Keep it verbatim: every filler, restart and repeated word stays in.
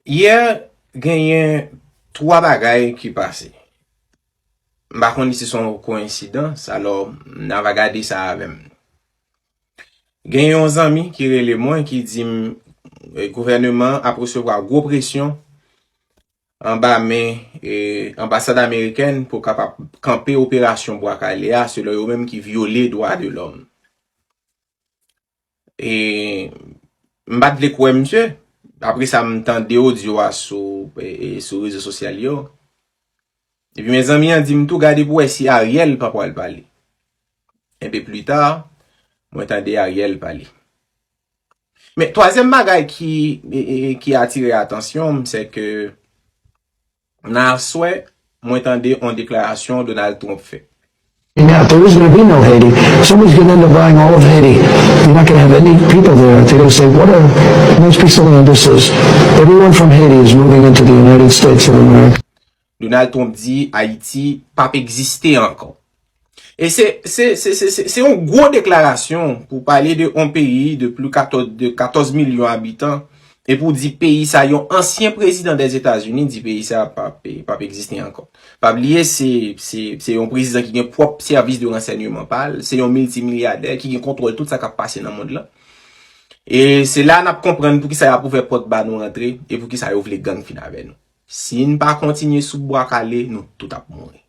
Yè, genyen twa bagay ki pase. M pa konn si se yon koyensidans, alò n a va gade sa avè m. Gen yon zanmi ki rele mwen, ki di m, eh, gouvèneman an ap resevwa gwo presyon anba men, eh, anbasad amerikèn pou kapab kanpe operasyon Bwa Kale a, selon yo menm ki vyole dwa de lòm. E m pa t vle kwè misye. Apre sa, m tande odyo a sou, e, e, sou rezo sosyal yo. Epi mezanmi an di m tou gade pou wè si Ariel pa pral pale. Enpe pli ta, mwen tande Ariel pale. Men twazyèm bagay ki, e, e, ki atire atansyon m, se ke nan aswè, mwen tande yon deklarasyon Donald Trump fè. Now, there is going to be no Haiti. Somebody's going to end up buying all of Haiti. You're not going to have any people there. They're going to say, what are, most people don't understand this is, everyone from Haiti is moving into the United States of America. Donald Trump di Ayiti p ap egziste ankò. E se, se, se, se, se, se yon gwo deklarasyon pou pale de yon peyi de pli katòz, de katòz milyon abitan, e pou di peyi sa, yon ansyen prezidan dèzetazini di peyi sa p ap, p ap egziste ankò. Pa bliye, se, se, se yon prezidan ki gen pwòp sèvis de ransèyman pa l, se yon miltimilyadè ki gen kontwòl tout sa k ap pase nan mond lan. E se la n ap konprann poukisa y ap ouvè pòt ba nou rantre e poukisa yo vle gang fin avè nou. Si n pa kontinye sou Bwa Kale, nou tout ap mouri.